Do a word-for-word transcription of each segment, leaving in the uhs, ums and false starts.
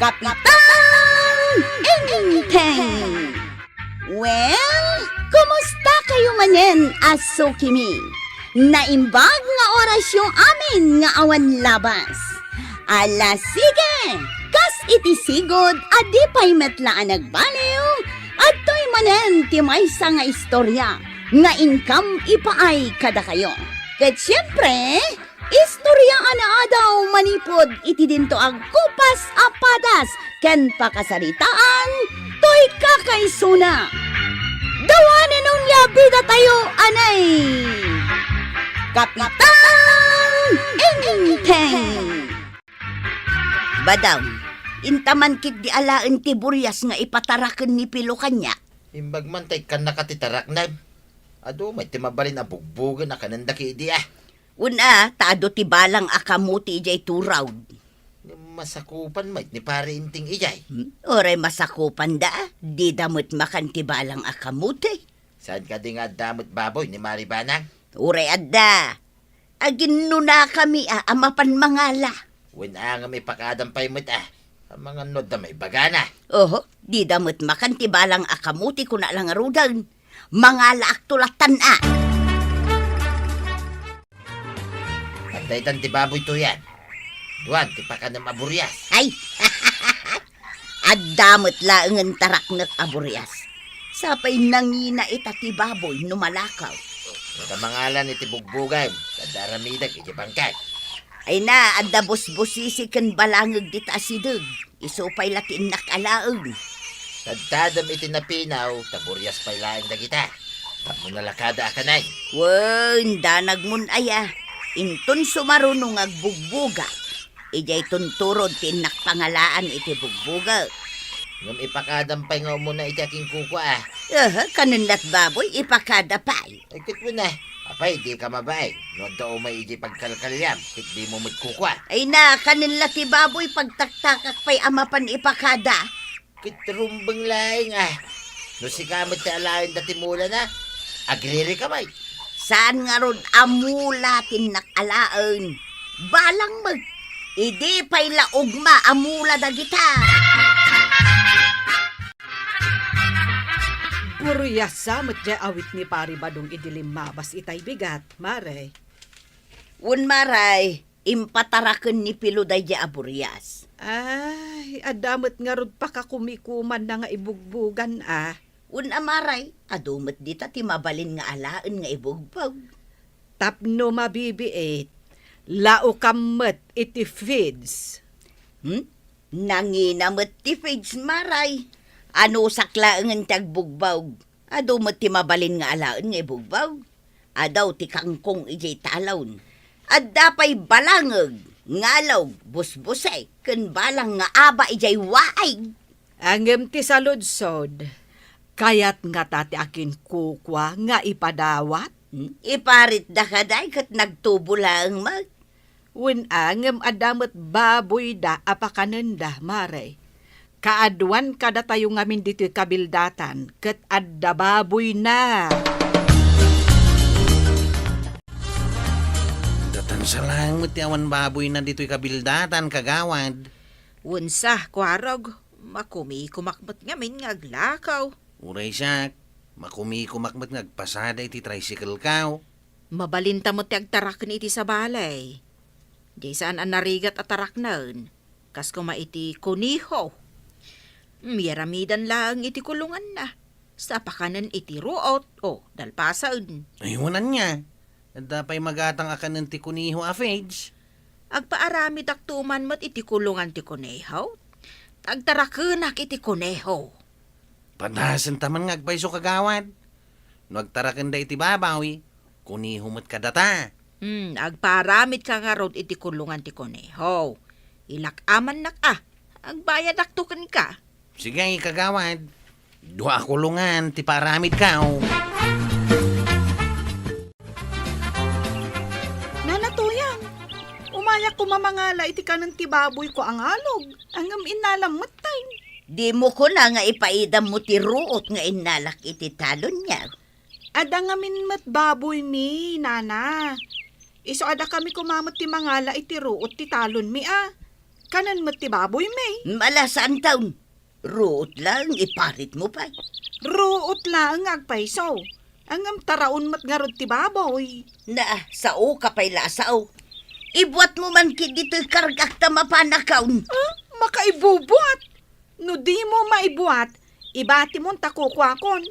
Kapitan Enteng! Well, kumusta kayo manen a sukimi? Naimbag nga orasyo amin nga awan labas. Ala, sige! Kas iti sigud a di pay met la a nagbaliw, adtoy manen ti maysa nga istorya nga inkam ipaay kadakayo. Ket siempre, istorya a naadaw manipud iti dinto agkupas a padas ken pakasaritaan toy kakaisuna. Dawanen onia bidatayo, anay! Kapitan Enteng! Badam, intaman ketdi alaen ti burias nga ipataraken ni Pilo kaniak. Imbag man ta ikkannaka ti tarakna. Adu met ti mabalin a bugbogen a kanenda ketdi, a. Wen a, ta adu ti balang a kamote idiay turaw. Masakupan met ni Pari Enteng idiay. Hmm? Uray masakupanda, dida met makan ti balang a kamote. Saan kadi nga adda met baboy ni Mari Banang? Uray adda. Aginnunakami a, a mapan mangala. Wen a ngem ipakadam pay met a. Amangan no adda maibagana. Oho, dida met makan ti balang a kamote kuna la ngaruden. Mangalaakto lattan a. Adda itan ti baboy toyen. Duan ti pakanem a burias. Ay! Adda met laengen taraknek a burias. Sapay nangina ita ti baboy no malakaw. Ita mangalan iti bugbogan, adda aramidek iti bangkag. Ay na, adda busbusisi ken balangeg dita asideg. Isu pay la ti innak alaen. Tadtadem iti napinaw, ta burias pay laeng dagita. Tapno nalakada a kanay. Wen, danagmon aya. Inton sumaruno nga agbugbugak, idiay tunturod ti innak pangalaan iti bugbugak. Ngem ipakadam pay nga umuna iti akinkukua, a. Aha, kanen lat baboy, ipakada pay. Ay, ket wen a. Apay, dika mabain no adda umay idiay pagkalkaliam, ket dimo met kukua. Ay na, kanen la ti baboy, pagtaktakak pay a mapan ipakada. Ket rumbeng laeng a. No sika met ti alaen da ti mulana, agririka met. Saan ngarud a mula ti innak alaen? Balang met. Idi pay la ugma a mula dagita. Burias sa met diay awit ni Pari Badong idi limmabas itay bigat, Mare. Wen, Maray, impataraken ni Pilo daydiay a burias. Ay, adda met ngarud pakakumikumanna nga ibugbogan a. Wen a, Maray, adu met dita ti mabalin nga alaen nga ibugbog. Tapno mabibiit, laukam met iti feeds. Hmm? Nangina met ti feeds, Maray. Anusak laengen ti agbugbog. Adu met ti mabalin nga alaen nga ibugbog. Adu ti kangkong idiay talon. Adda pay balangeg, ngalog, busbusek, ken balang nga aba idiay waig. Ngem ti saludsod, kayat ngata ti akinkukua nga ipadawat? Hmm? Iparitda kadi ket nagtubo laeng met. Wen a, ngem adda met baboyda a pakanenda, Mare. Kaaduan kadatayo ngamin ditoy kabildatan, ket adda baboyna. Datan sa laeng met ti awan baboyna ditoy kabildatan, kagawad. Wen sa, Kuarog, makumikumak met ngamin nga aglakaw. Uray siak, makumikumak met nga agpasada iti tricycle-kaw. Mabalinta met ti agtaraken iti sabali. Diay saan a narigat a taraknen, kas koma iti kuneho. Iyaramidan laeng iti kulonganna, sa pakanen iti ruot o dalpasen. Ay, wen ania. Adda pay magatang a kanen ti kuneho a feeds? Agpaaramidakto man met iti kulongan ti kuneho. Agtarakenak iti kuneho. Padasenta man nga agpayso, kagawad. No agtarakenda iti baboy, kuneho met kadata. Hmm, agpaaramidka ngarud iti kulongan ti kuneho. Ilak-amannak a, agbayadakto kenka. Sige, kagawad. Dua a kulongan ti paaramidkaw. Nana Tuyang, umayak koma mangala iti kanen ti baboyko a ngalog, ngem innalam metten. Dimo kuna nga ipaidammo ti ruot nga innalak iti talonmi? Adda ngamin met baboymi, Nana. Isu a dakami koma met ti mangala iti ruot ti talonmi a. Kanen met ti baboy, May. Mala, saantaon. Ruot laeng, iparitmo pay. Ruot laeng nga agpayso. Ngem taraon met ngarud ti baboy. Na, sao ka pay la a sao. Ibuatmo man ketdi toy kargak ta mapanakon. Ah, makaibubuat? No dimo maibuat, ibatimon ta kukuakon.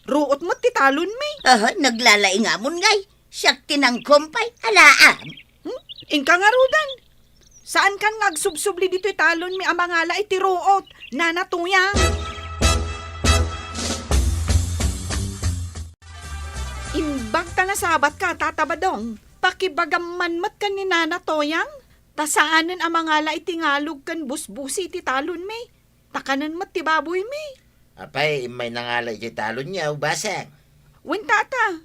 Ruot met ti talon, May. Aha, naglalaingamon ngay. Siak ti nangkompay, alaam. Hmm? Inka ngaruden. Saankan nga agsubsubli ditoy talon, May, a mangala iti ruot, Nana Tuyang. Imbag ta nasabatka, Tata Badong, pakibagam man met ken ni Nana Tuyang, ta saanen a mangala iti ngalog ken busbusi iti talon, May. Ta kanen met ti baboy, May. Apay, immay nangala iti talon niya, basang? Wen, Tata.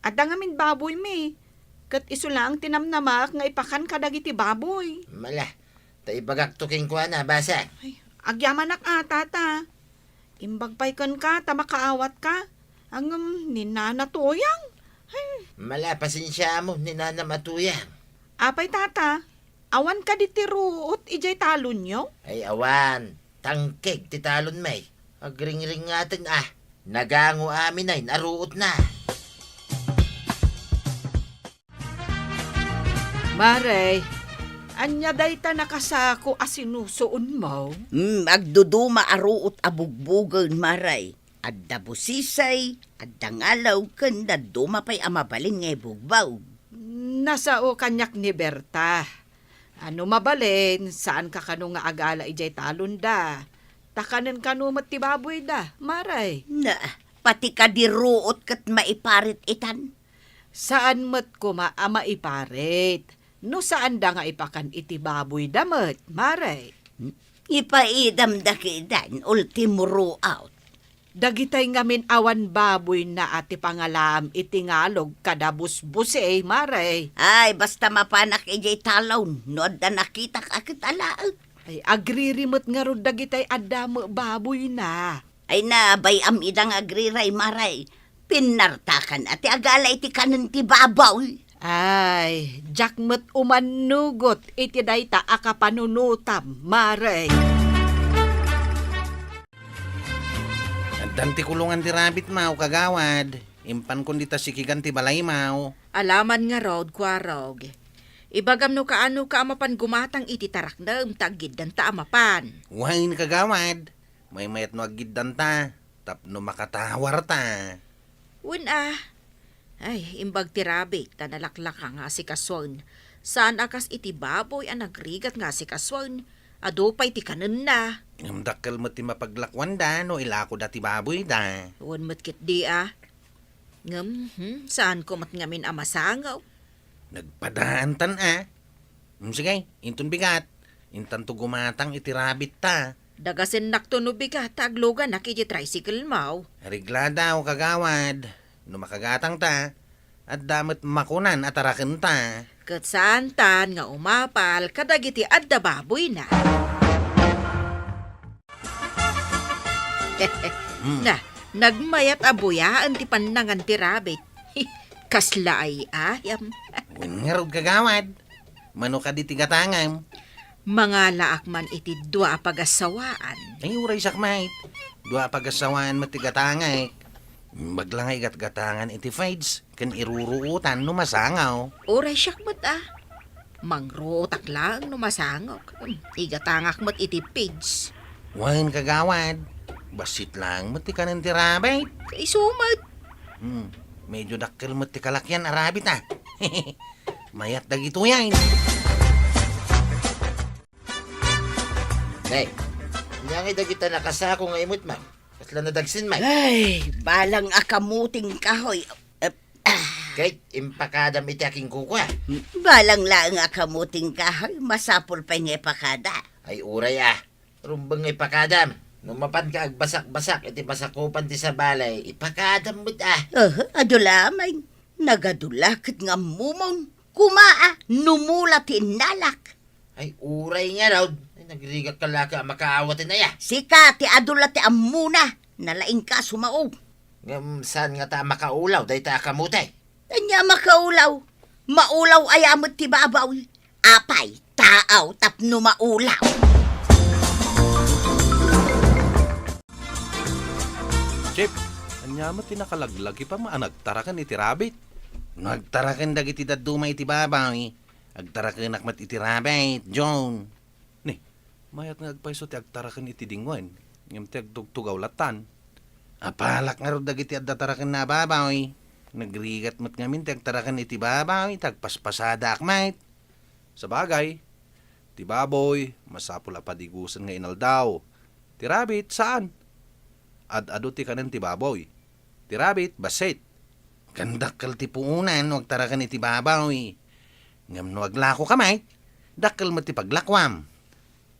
Adda ngamin baboy, May. Ket isu laeng ti namnamaak nga ipakan kadagiti baboy. Mala, ta ibagakto kenkuana, basang. Ay, agyamanak a, Tata. Imbag pay kenka ta makaawatka. Ngem ni Nana Tuyang. Ay. Mala, pasensiaam ni Nanam a Tuyang. Apay, Tata? Awan kadi ti ruot idiay talonyo? Ay, awan. Tangkeg ti talon, May. Agringringaten a. Nagango amin a ruotna. Mare, ania dayta nakasako a sinusuonmo? Hmm, agduduma a ruot a bugbugen, Mare. Adda busisi, adda ngalog, ken dadduma pay a mabalin nga ibugbog. Nasao kaniak ni Berta. A no mabalin, saanka kano nga agala idiay talonda. Ta kanen kano met ti baboyda, Mare. Na, pati kadi ruot ket maiparit itan. Saan met koma a maiparit no saanda nga ipakan iti baboyda met, Mare. Ipaidamda kedan, ultimo ruot. Dagitay ngamin awan baboyna a ti pangalaam iti ngalog kada busbusi, Mare. Ay, basta mapanak idiay talon, no adda nakitak a ket alaek. Ay, agriri met ngarud dagitay adda met baboyna. Ay, nabay-am ida nga agriray, Mare. Pinnartakan a ti agala iti kanen ti baboy. Ay, diak met umannugot iti dayta a kapanunotam, Mare. Addan ti kulongan ti rabbit, maw, kagawad. Impankon dita sikigan ti balay, maw. Alaman ngarud, Kuarog. Ibagam no kaano ka a mapan gumatang iti taraknem ta aggiddanta a mapan. Wen, kagawad. Maymayat no aggiddanta, tapno makatawarta. Wen a. Ay, imbag ti rabbit ta nalaklaka nga asikasuen. Saan a kas iti baboy a nagrigat nga asikasuen. Adu pay ti kanenna. Ngem dakkel met ti mapaglakuanda no ilakoda ti baboyda. Wen met ketdi a. Ngem, hmm, saanko met ngamin a masangaw. Nagpadaantan a. Hmm, sige, inton bigat. Intanto gumatang iti rabbit ta. Dagasennakto no bigat ta agluganak iti tricycle, maw. Reglada o kagawad. No makagatang ta, adda met makunan a taraken ta. Ket saantan nga umapal kadagiti adda baboyna. Hmm. Na, nagmayat a buyaen ti pannangan ti rabbit. Kasla ay-ayam. Wen ngarud, kagawad. Mano kadi ti gatangam? Mangalaak man iti dua a pagassawaan. Ay, uray sakmait. Dua a pagassawaan met ti gatangek. Bagla nga igatgatangan iti feeds ken iruruotan no masangaw. Uray siak met a. Mangruotak laeng no masangok. Hmm, igatangak met iti feeds. Wen, kagawad. Bassit laeng met ti kanen ti rabbit. Isu met. Hmm, medyo dakkel met ti kalakian a rabbit a. Mayat dagitoy ay. Nay, ania ngay dagita nakasako nga imut, ma'am? Kasla nadagsen, ma'am? Ay, balang a kamuting kahoy. Eh, ah. Kay, impakadam iti akinkukua. Balang laeng a kamuting kahoy, masapul pay nga ipakada. Ay, uray, ah. Rumbeng nga ipakadam. No mapan ka agbasak-basak iti masakupan ti sabali, ipakadam met, ah. Aha, adu laeng. Nagadu la ket nga ammomon. Kuma, ah, numula ti innalak. Ay, uray ngarud. Ay, nagrigak ka laka a makaawaten aya. Sika ti adu la ti ammona. Nalaingka sumao. Ngem saan ngata a makaulaw dayta a kamuti? Ania a makaulaw? Maulaw aya met ti babaw. Apay, ta taaw tapno maulaw. Chip, ania met ti nakalaglagipa a nagtaraken iti rabbit? No agtaraken dagiti dadduma iti babaw, agtarakenak met iti rabbit, John. Ni, mayat nga agpayso ti agtaraken iti dingwen, ngem ti agtugtugaw lattan. Apalak ngarud dagiti adda tarakenna a babaw. Nagrigat met ngamin ti agtaraken iti babaw, ta agpaspasadaak met. Sabagay, ti baboy, masapul a padigusen nga inaldaw. Ti rabbit, saan. Ad-adu ti kanen ti baboy. Ti rabbit, bassit. Ken dakkel ti puonan no agtaraken iti babaw. Ngem no aglakoka met, dakkel met ti paglakuam.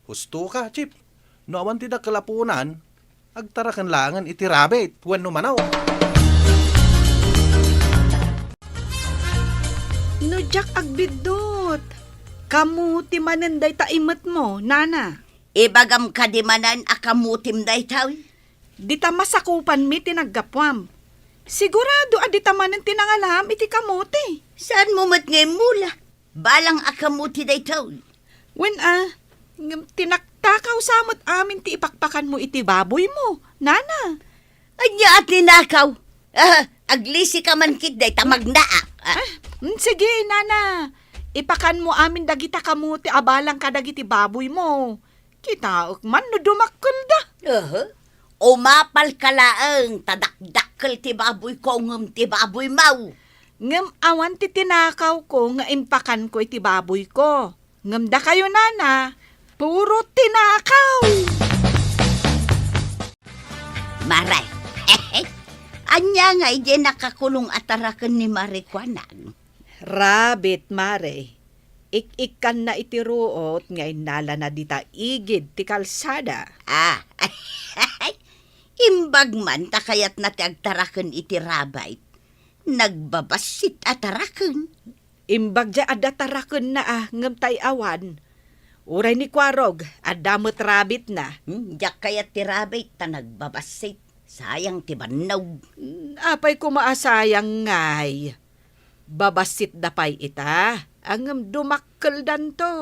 Husto ka, Chip. No awan ti dakkel a puonan, agtaraken laengen iti rabbit wenno manok. No diak agbiddut, kamuti manen dayta imetmo, nana. Ibagam kadi manen a kamutim daytoy? Dita masakupanmi ti naggapuam. Sigurado a dita manen ti nangalaam iti kamuti. Saanmo met nga immula? Balang a kamuti daytoy. Wen a, ngem tinaktakaw sa met amin ti ipakpakanmo iti baboymo, nana. Ania a tinakaw? Ah, aglisi ka man ketdi ta magnaak. Ah. Ah, mm, sige, nana. Ipakanmo amin dagita kamuti a balang kadagiti baboymo. Kitaek man no dumakkelda. Aha. Umapalka laeng ta dakdakkel ti baboyko ngem ti baboymo. Ngem awan ti tinakawko nga impakanko iti baboyko. Ngem dakayo, nana, puro tinakaw. Mare, ania nga idiay nakakulong a taraken ni Mare Kuanang? Rabbit, Mare. Ik-ikkanna iti ruot nga innalana dita igid ti kalsada. Ah, imbag man ta kayatna ti agtaraken iti rabbit. Nagbabassit a taraken. Imbag diay adda tarakenna a ngem tay awan. Uray ni Kuarog, adda met rabbitna. Hmm, diak kayat ti rabbit ta nagbabassit. Sayang ti bannog. Hmm, apay koma a sayang ngay? Babassitda pay ita, ngem dumakkeldanto.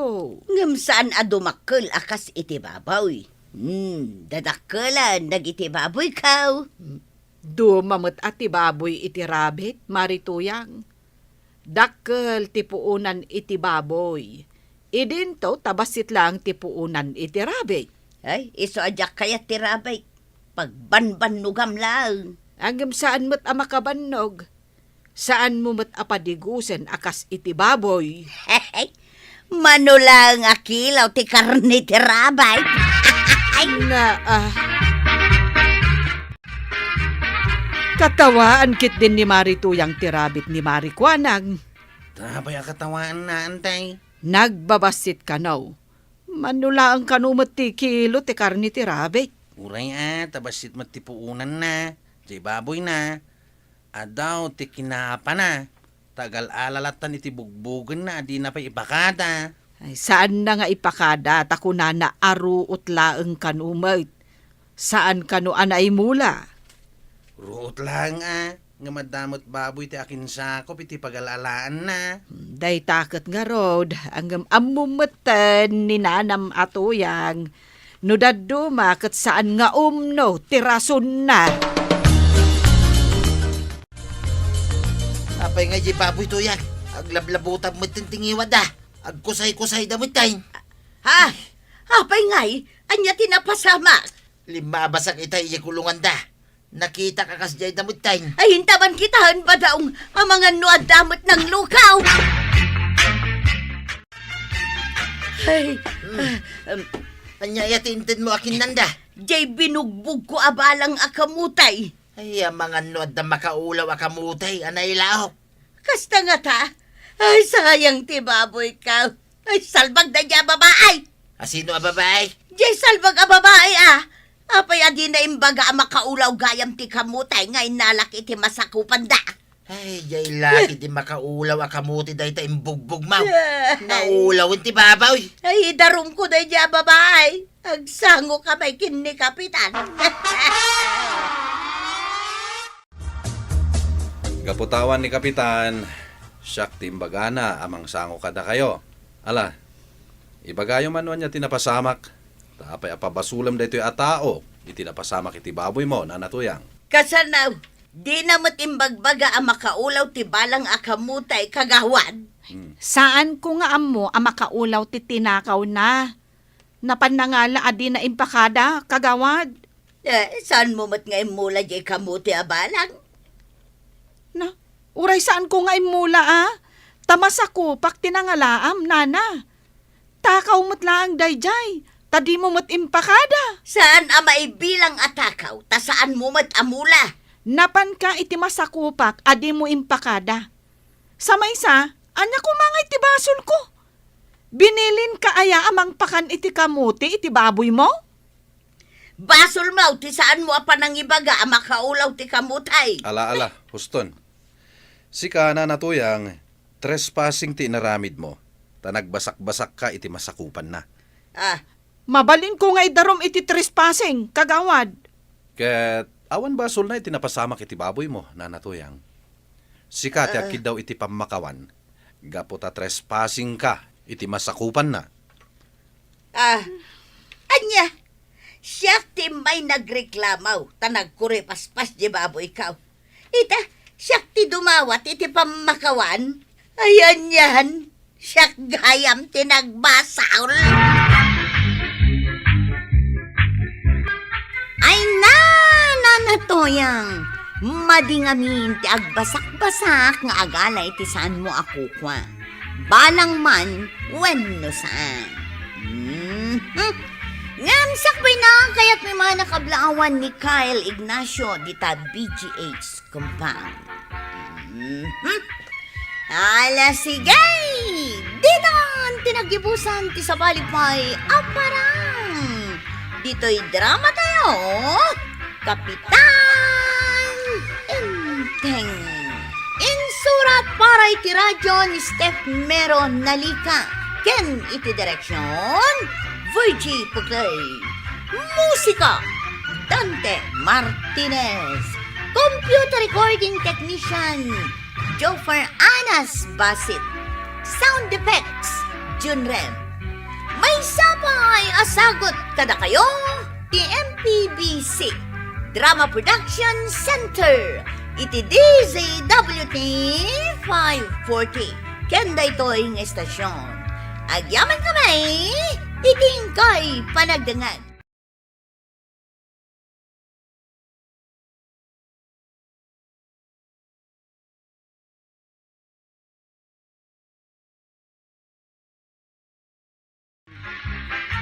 Ngem saan a dumakkel a kas iti baboy. Hmm, dadakkelen dagiti baboyko. Duma met a ti baboy iti rabbit, Mari Tuyang. Dakkel ti puonan iti baboy. Idinto ta bassit laeng ti puonan iti rabbit. Ay, isu a diak kayat ti rabbit. Pagbanbannogam laeng. Ngem saan met a makabannog. Saanmo met a padigusen a kas iti baboy. Mano laeng a kilaw ti karne ti rabbit. Na, ah. Katawaan ketdin ni Mari Tuyang ti rabbit ni Mari Kuanang. Apay a katawaanna, antay? Nagbabassit kano. Mano laeng kano met ti kilo ti karne ti rabbit. Uray a, ta bassit met ti puonanna, diay baboyna. Adaw ti kinapana, ta agal-ala lattan iti bugbogenna a dina pay ipakada. Ay, saanna nga ipakada, ta kunana a ruot laeng kano met. Saan kano a naimula? Ruot laeng a, ngem adda met baboy ti akinsakop iti pagal-alaanna. Dayta ket ngarud, ngem ammom metten ni nanam a Tuyang, no dadduma ket saan nga umno ti rasonna. Apay nga diay baboy, Tuyang? Aglablabutab metten ti ngiwatda. Agkusay-kusayda metten. Ha? Apay ngay? Ania ti napasamak? Limmabasak ita idiay kulonganda. Nakitak a kasdiay da metten. Ay, inta man kitaen, badaong, amangan no adda met nanglukaw. Ay, hmm. Ah, um. Ania aya ti intedmo a kinnanda? Diay binugbogko a balang a kamuti. Ay, amangan no adda makaulaw a kamuti a nailaok. Kasta ngata? Ay, sayang ti baboyko. Ay, salbag daydiay a babai! A sino a babai? Diay salbag a babai, a! Apay a dina imbaga a makaulaw gayam ti kamuti nga innalak iti masakupanda? Ay, diay laki ti makaulaw a kamuti dayta imbugbogmo. Ay. Naulawen ti baboy. Ay, idarumko daydiay a babai. Agsangoka pay ken ni Kapitan. Gapu ta awan ni Kapitan, siak ti imbagana a mangsango kadakayo. Ala, Ibagayo man no ania ti napasamak. Ta apay a pabasolem daytoy a tao iti napasamak iti baboymo, Nana Tuyang? Kasano? Dina met imbagbaga a makaulaw ti balang a kamote, kagawad? Hmm. Saanko nga ammo a makaulaw ti tinakawna. Napan nangala a dina impakada, kagawad. Eh, saanmo met nga immula diay kamote a balang? Na, uray saanko nga immula, a? Ta masakupak ti nangalaam, nana. Takaw met laeng daydiay, ta dimo met impakada. Saan a maibilang a takaw, ta saanmo met a mula. Napanka iti masakupak a dimo impakada. Sa maysa, ania koma ngay ti basolko? Binilinka aya a mangpakan iti kamote iti baboymo? Basolmo ti saanmo a panangibaga a makaulaw ti kamote. Ala, ala, huston. Sika, Nana Tuyang, trespassing ti inaramidmo, ta nagbasakbasakka iti masakupanna. Ah. Mabalinko nga idarum iti trespassing, kagawad. Ket awan basolna iti napasamak iti baboymo, Nana Tuyang. Sika ti Ah. agkiddaw iti pammakawan, gapu ta trespassingka iti masakupanna. Ah, ania? Siak ti immay nagreklamo ta nagkuripaspas di baboyko. Ita, siak ti dumawat iti pammakawan. Ay, anian, siak gayam ti nagbasol. Ay, na, Nana Tuyang, madi ngamin ti agbasakbasak nga agala iti saanmo a kukua. Balang man wenno saan. Mhm. Ngem sakbay na, kayatmi man a kablaawan ni Kyle Ignacio dita B G H compound. Mhm. Ala, sige! Ditan ti naggibusan ti sabali pay a parang. Ditoy drama tayo, Kapitan Enteng. Insurat para iti radyo ni Steph Mero Nalica ken iti direksyon, Virgie Puclay. Musika, Dante Martinez. Computer recording technician, Joffer Anas Basit. Sound effects, Junrem. Maysa pay a sagut kadakayo ti M P B C Drama Production Center iti D Z W T five forty ken daytoy nga estasyon. Agyaman kami iti inkay panagdengngeg.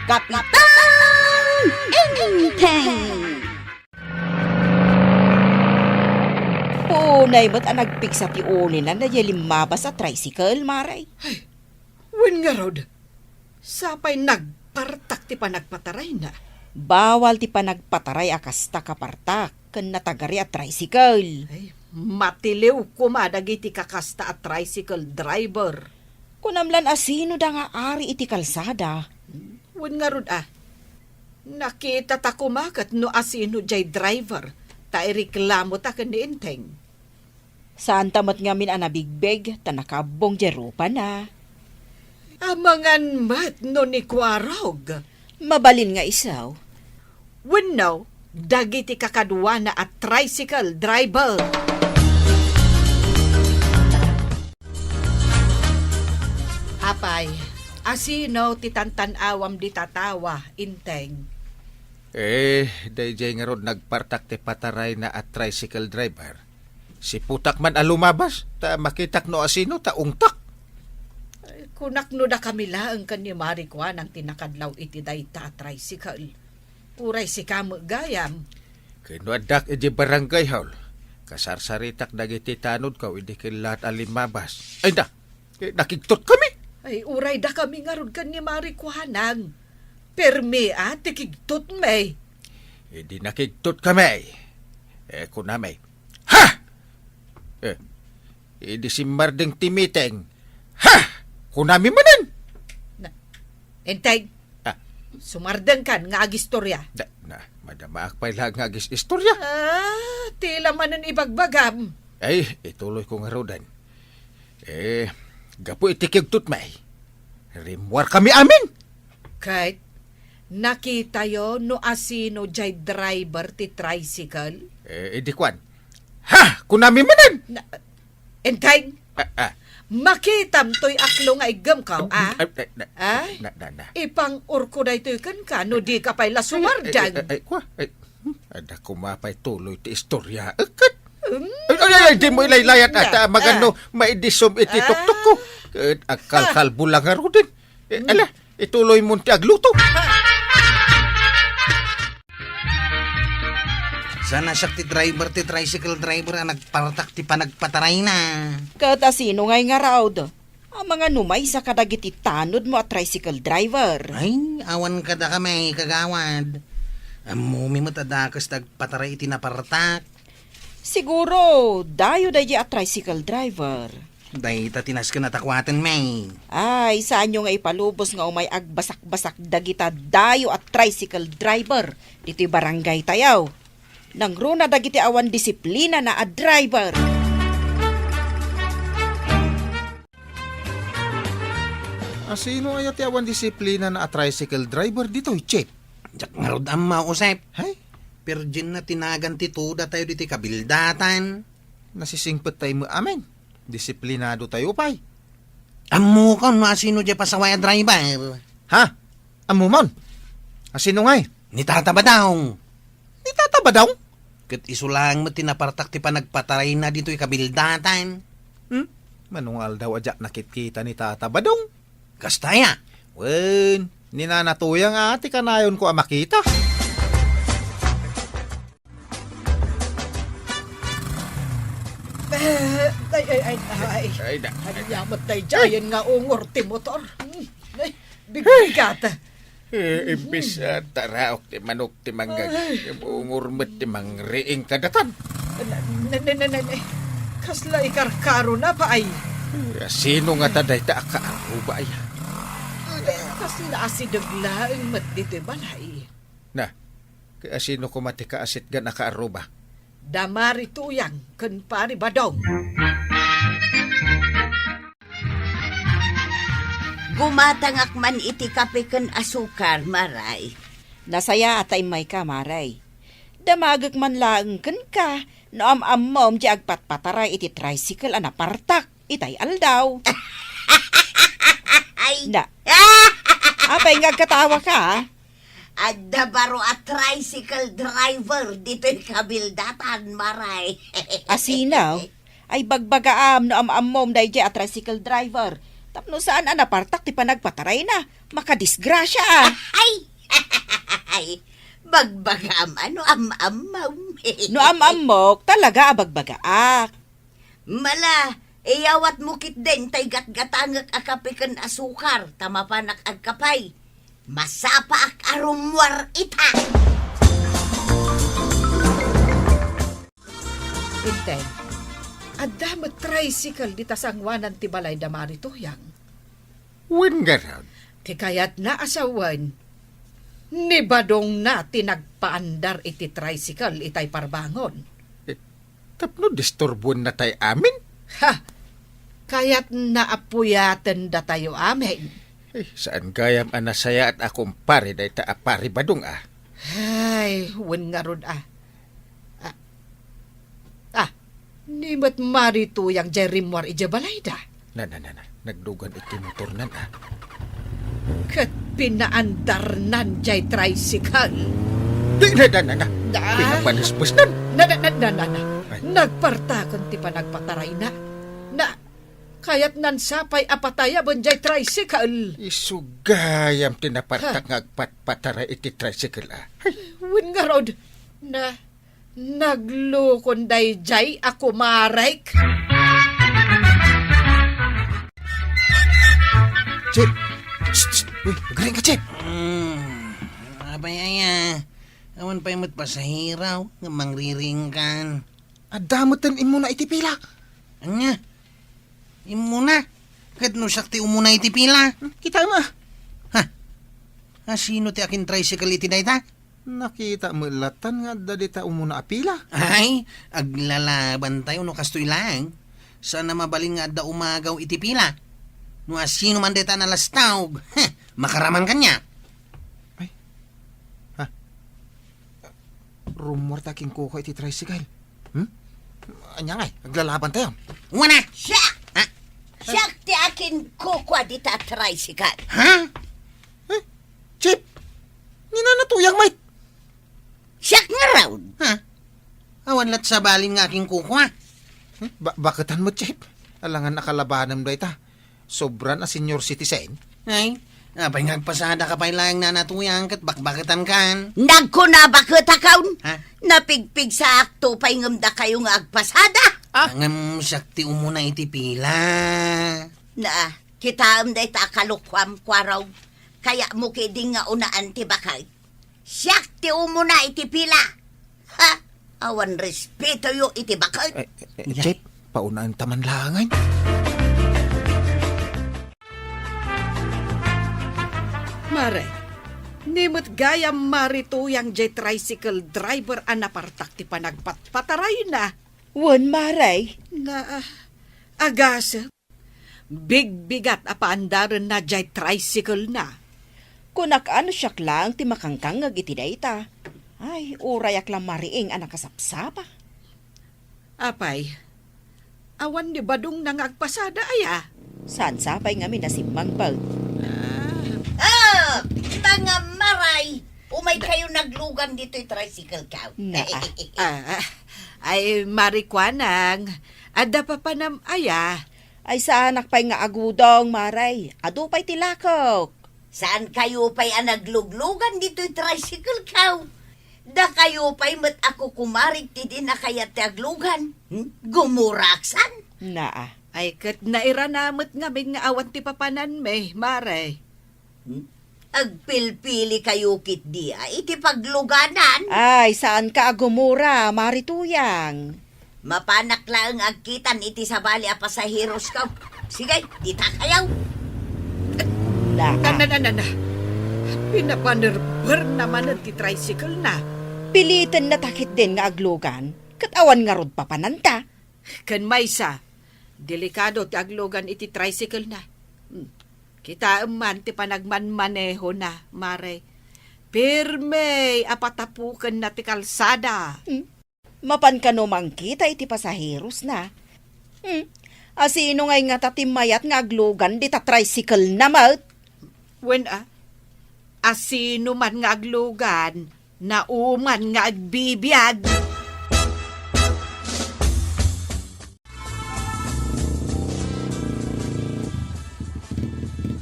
Kapitan Enteng! Unay met a nagpigsa ti ulina daydiay limmabas a tricycle, Mare. Ay, wen ngarud, sapay nagpartak ti panagpatarayna. Bawal ti panagpataray a kasta, kapartak, ken natagari a tricycle. Ay, matiliw koma dagiti kakasta a tricycle driver. Kunam lan a sino da nga ari iti kalsada. Wen ngarud a, nakitata koma ket no a sino diay driver, ta ireklamota ken ni Enteng. Saanta met ngamin a nabigbeg ta nakabbong diay rupana. Amangan met no ni Kuarog. Mabalin nga isu. Wenno, dagiti kakaduana a tricycle driver. Apay, a sino ti tantan-awam dita tattawa, Enteng? Eh, daydiay ngarud nagpartak ti patarayna a tricycle driver. Siputak man a lumabas, ta makitak no a sino, ta ungtak. Ay, kunak no dakami laeng ken ni Mari Kuanang ti nakadlaw iti dayta a tricycle. Uray sika met gayam. Ken no addak idiay barangay hall, kasarsaritak dagiti tanodko idi kellaat a limmabas. Ay, da, eh, nakigtot kami. Ay, uray dakami ngarud ken ni Mari Kuanang. Permi a ti kigtotmi. Idi nakigtot kami, eh, kunami, "Ha!" Eh, idi simmardeng ti meeting, "Ha!" kunami manen. Na, Enteng, Ah. sumardengkan nga agistorya. Da, na, madamaak pay laeng nga agis-istorya. Ah, tila manen ibagbagam. Ay, ituloyko ngaruden. Eh, gapu iti kigtotmi, rimmuarkami amin. Ket nakitayo no asino jay driver ti tricycle? Eh, idi kuan. Ha! Kunami manen! Na, Enteng? Ah, ah. Makitam toy aklo nga iggemko, ah? Ah, ah, na, na, Ah? na, na, na. Ipang-urko daytoy kenka no di ka pay la sumardeng. Ay, ay, ay, ay, kwa, ay, hmm, adda koma pay tuloy ti istorya. Eket. Hmm? Ay, ay, ay, ay, di mo ilaylayat, Ah, ata, magano, ah. maidisom iti Ah. tuktok ko. Ket agkalkalbo lang ngaruden. Eh, Hmm. ala, ituloy mo ti agluto. Sana siak ti driver, ti tricycle driver a nagpartak ti panagpatarayna. Ket asino ngay ngarud? Amangan no maysa kadagiti tanodmo a tricycle driver. Ay, awan kadakami, kagawad. Ammomi met a dakes ti agpataray iti napartak. Siguro, dayo daydi a tricycle driver. Dayta ti nasken a takuaten, May. Ay, saanyo nga ipalubos nga umay agbasakbasak dagita dayo a tricycle driver ditoy barangay tayo. Nangruna dagiti awan disiplinana a driver. Asino aya ti awan disiplinana a tricycle driver ditoy, Chief? Diak ngarud ammo, Usep. Hay? Pero dianna ti nagan ti tuda tayo ditoy kabildatan. Nasisingpet tayo met amin. Disiplinado tayo pay. Ammokon no asino diay pasaway a driver. Ha? Ammomon? Asino ngay? Ni Tata Badong. Ni Tata Badong? Ket isu laeng met ti napartak ti panagpatarayna ditoy kabildatan. Hmm? Mano nga aldaw a diak nakitkita ni Tata Badong? Kasta aya? Wen, ni Nana Tuyang a ti kanayonko a makita. Eh, ay, ay, ay, ay. Ay, da- Ania met daydiayen nga ungor ti motor. Hmm. Ay, bigat. Eh, imbis, ah, taraok ti manok ti mangngeg, Ay. ungor met ti mangriing kadatan. Na, na, na, na, na, na. Kasla ikarkarona pay. Eh, sino ngata dayta a kaarruba aya? Kasla asideg laeng met ditoy balay. Na, ket asino koma ti kaasitgan a kaarruba? Da Mari Tuyang ken Pari Badong. Gumatangak man iti kape ken asukar, Maray. Nasayaat ta immayka, Maray. Damagek man laeng kenka no am-ammom ti agpatpataray iti tricycle a napartak itay aldaw. Ay. Na. Apay nga agkatawaka, a? Adda baro a tricycle driver ditoy kabildatan, Maray. Asino? Ay, bagbagaam no am-ammom daydiay a tricycle driver. Tapno saan a napartak ti panagpatarayna. Makadisgrasya, a. Ay! Ay, bagbagaam a no am-ammom. No am-ammok, talaga a bagbagaak. Mala, iyawatmo ketdin tay gatgatangek a kape ken asukar ta mapanak agkapay. Masapaak a rummuar ita. Integ, adda met tricycle dita sangoanan ti balay da Mari Tuyang. Wen ngarud? Ti kayatna a sawen, ni Badongna ti nagpaandar iti tricycle itay parbangon. Eh, tapno disturbuenna tay amin? Ha! Kayatna a puyaten datayo amin. Eh, saan gayam a nasayaat a kumpare dayta a Pari Badong, a. Ay, wen ngarud, a. Ah, ah, ni met Mari Tuyang jay rimmuar idiay balayda. Na, na, na, na. Nagdugan iti motornan, a. Ket pinaandarnan jay tricycle. Di, na, na, na, na. Ah. Pinapanesbesnan. Na, na, na, na, na, na. Ay. Nagpartaken ti panagpatarayna. Na, kayatnan sapay a patayaben jay tricycle. Isu gayam ti napartak Ha. nga agpatpataray iti tricycle, a. Ay. Wen ngarud, na, naglukon dayjay a kumarek. Chip! Shh, shh! Uy, agriing ka, Chip! Hmm, apay aya? Awan pay met pasahero nga mangriringkan. Adda met ten immuna iti pila. Ania? Immuna? Ket no siak ti umuna iti pila? Hmm, kita mo, a. Ha? Asino ti akin-tricycle iti dayta? Nakita met latan nga adda dita umuna a pila. Ay, aglalaban tayo no kastoy laeng. Saan a mabalin nga adda umagaw iti pila. No asino man dayta a nalastawg, heh, makaraman kaniak. Rummuarta ken kuko iti tricycle. Hmm? Ania ngay, aglalabantayon? Wana! Siak! Ha? Siak ti akinkukua dita a tricycle. Ha? Eh, Chief, ni Nana Tuyang met. Siak ngarud. Ha? Awan la't sabali nga akinkukua. Hmm? Ba-, baketan met, Chief. Alangan a kalabanem dayta. Sobra a senior citizen. Ay, apay nga agpasadaka pay laeng, Nana Tuyang, ket bakbaketankan? Nagkuna baketakon? Ha? Napigpigsaakto pay ngem dakayo nga agpasada? Ah? Ngem siak ti umuna iti pila. Na, kitaem dayta a kalokuam, Kuarog. Kayatmo ketdin nga unaan ti baket. Siak ti umuna iti pila. Ha? Awan respetoyo iti baket. Eh, eh, eh, Chief, paunaentaman laengen. Mare, ni met gayam Mari Tuyang jay tricycle driver a napartak ti panagpatpatarayna. Wen, Mare. Na, ah, agasem. Bigbigat a paandarenna jay tricycle-na. Kunak a no siak laeng ti makangkangngeg iti dayta. Ay, urayak la mariing a nakasapsapa. Apay, awan ni badongna nga agpasada aya? Saan sapay ngamin a simmangpet? Ah. Ah! Mangamaray! Umaykayo naglugan ditoy tricycle-kaw. Na, ah, ah, ay, Mari Kuanang, adda papanam aya? Ay, saanak pay nga agudong, Mare. Adu pay ti lakok. Saankayo pay a nagluglugan ditoy tricycle-kaw? Dakayo pay met a kukumarig ti di nakayat ti aglugan. Hmm? Gumuraksan? Naa. Ay, ket nairana met ngamin nga awan ti papananmi, Mare. Hmm? Agpilpilikayo ketdi a iti pagluganan. Ay, saanka a gumura, Mari Tuyang. Mapanak laeng agkitan iti sabali a pasaherosko. Sige, ditakayo. Na. Ana, ana, ana. Pinapanerber na manen ti tricycle-na. Pilitenna ta ketdin nga aglugan, ket awan ngarud papananta. Ken maysa, delikado ti aglugan iti tricycle-na. Hmm. Kitaem man ti panagmanmanehona, Mare. Pirme a patapukenna ti kalsada. Hmm. Mapan kano mangkita iti pasaherosna. Hmm. Asino ngay ngata ti mayat nga aglugan dita tricycle-na met? Wen a, asino man nga aglugan, nauman nga agbibiag.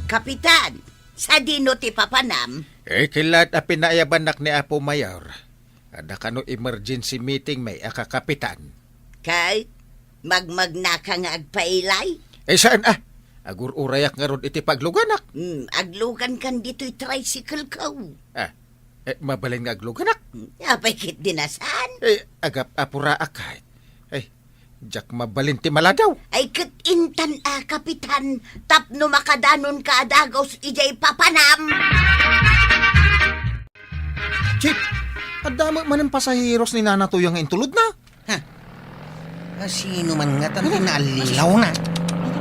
Kapitan, sadino ti papanam? Eh, kilat a pinaayabannak ni Apo Mayor. Adda kano emergency meeting met a kakapitan. Kay, magmagnaka nga agpailay? Eh, saan a? Agur-urayak ngarud iti pagluganak. Hmm, aglugankan ditoy tricycle-ko. Ah, eh, mabalin nga agluganak? Hmm, apay ketdin a saan? Eh, agap-apuraak kay. Eh, diak mabalin ti maladaw. Ay, ket intan a, Kapitan, tapno makadanonka a dagus idiay papanam. Chief, adda met manen pasaheros ni Nana Tuyang nga intulodna? Ha? Asino man ngata ti naallawna?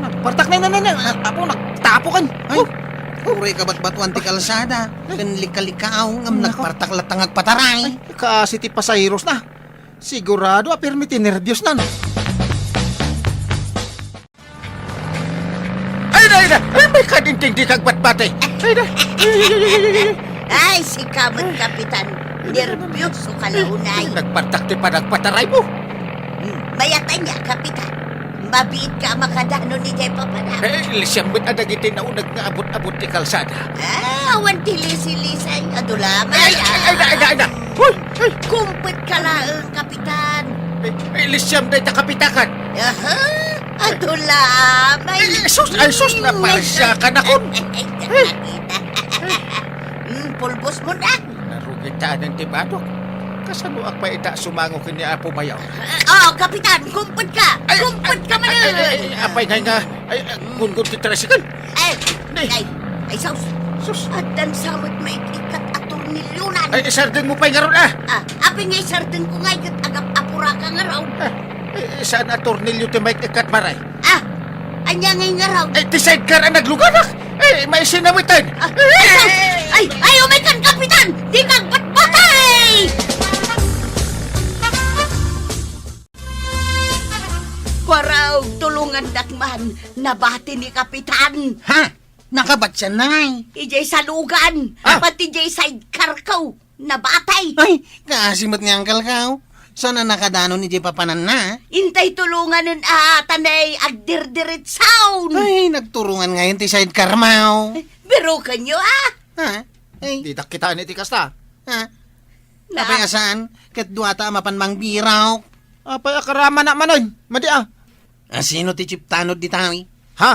Partak na, na, na, na. Apo, nagtapoken. Ay, oh, uray kabatbatuan ti kalsada. Ay. Ken likalikaaw ngem nagpartak latta nga agpataray. Ay, kaasi ti pasaherosna. Sigurado a pirmi ti nerbiosnan. Ay, na, ay, na! Ay, may kadinting di kagbatbati! Ay, na! Ay, ay, ay, ay, ay, ay. Ay, sika met, Kapitan. Nerbios ka la unay. Nagpartak ti panagpataraymo. Hmm, mayat ania, Kapitan. Mabiitka a makadanon idiay papanam. Eh, lisiam met a dagiti nauneg nga abut-abut ti kalsada. Ah, awan ti lisi-lisay. Adu la met. Ay, ay, ay, na, ay, na, ay, na. Hoy, hoy. Kumpet ka laeng, Kapitan. Ay, ay, lisiam dayta kapitakan. Aha! Adu la met. Ay, sus, ay, sus, naparsiakan akon. Ay, ay, ay, nakita. Hmm, pulbos mo na. Narugit ta anen ti badok. Kasano ak pay ita sumango ken ni Apo Mayor? Oh, Kapitan, kumpet ka! Ay, kumpet ka ay, manen! Ay, ay, ay, apay ngay nga, ay, ay, gunggon ti tricycle. Ay, nay. Ay, ay, sus. Sus. Addan sa met maik-ikkat a tornilyonan. Ay, isardeng mo pay ngarud, ah. Ah, apay nga isardeng ko ngay ket agap-apura ka ngarud. Ah, ay, saan a tornilyo ti maik-ikkat, Maray? Ah, ania ngay ngarud? Ay, ti sidecar a nagluganak. Ay, maisinamiten. Ah, ay, sus! Ay, ay, umaykan, Kapitan! Di kagbatbati! Nabati ni Kapitan. Ha? Nakabatian na ngay? Ijay salugan. Ah! Pati ijay sidecar ko. Nabati. Ay, kaasi met ni uncle ko. Saan a nakadanon ijay papananna? Intay tulonganen a tanay agdirdiritsaon. Ay, nagturongan ngayon ti sidecar mo. Biruken yo, ah. Ha? Ay. Ditak kitaan iti kasta. Ha? Na- Apay a saan? Ket duata a mapan mangbirok. Apay a karama na manen? Madi a. A sino ti chief tanod dita? Ha?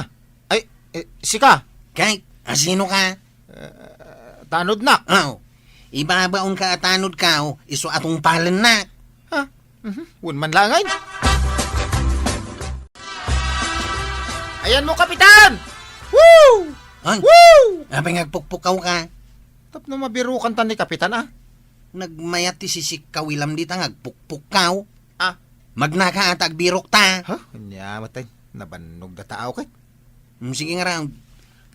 Ay, eh, sika? Kay, a sino ka? Eh, tanod nak. Oh. Ibabaon ka a tanod ka, oh. Isu atong palennak. Ha? Mhm. Wen man langay. Ayan mo, Kapitan! Woo! Ay. Woo! Apay nga agpukpukaw ka? Tapno mabirukan ta ni Kapitan, ah. Nagmayat ti sisikkaw ilam dita nga agpukpukkaw. Ah. Magnaka ata agbirok ta. Ha? Anya, matay. Nabannog da tao ket. Hmm, sige nga raw.